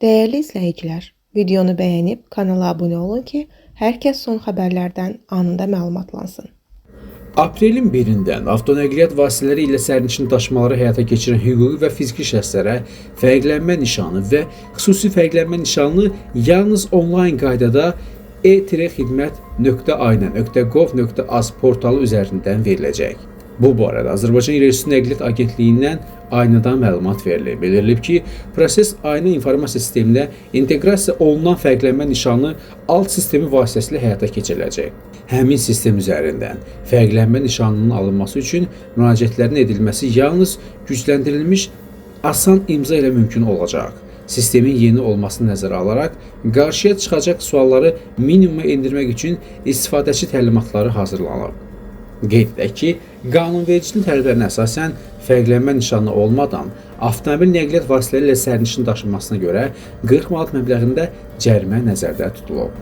Dəyərli izləyicilər, videonu bəyənib kanala abunə olun ki, hər kəs son xəbərlərdən anında məlumatlansın. Aprelin 1-dən avtonəqliyyat vasitələri ilə sərnişin daşımaları həyata keçirən hüquqi və fiziki şəxslərə fərqlənmə nişanı və xüsusi fərqlənmə nişanı yalnız onlayn qaydada e-xidmət.ayna.gov.az portalı üzərindən veriləcək. Bu barədə Azərbaycan Yerüstü Nəqliyyat Agentliyindən Aynadan məlumat verilib. Bildirilib ki, proses Ayna informasiya sisteminə inteqrasiya olunan fərqlənmə nişanı alt sistemi vasitəsilə həyata keçiriləcək. Həmin sistem üzərindən fərqlənmə nişanının alınması üçün müraciətlərin edilməsi yalnız gücləndirilmiş asan imza ilə mümkün olacaq. Sistemin yeni olmasını nəzərə alaraq qarşıya çıxacaq sualları minimuma endirmək üçün istifadəçi təlimatları hazırlanıb. Qeyd edək ki, qanunvericiliyin tələblərinə əsasən fərqlənmə nişanı olmadan avtomobil nəqliyyat vasitələri ilə sərnişin daşınmasına görə 40 manat məbləğində cərimə nəzərdə tutulub.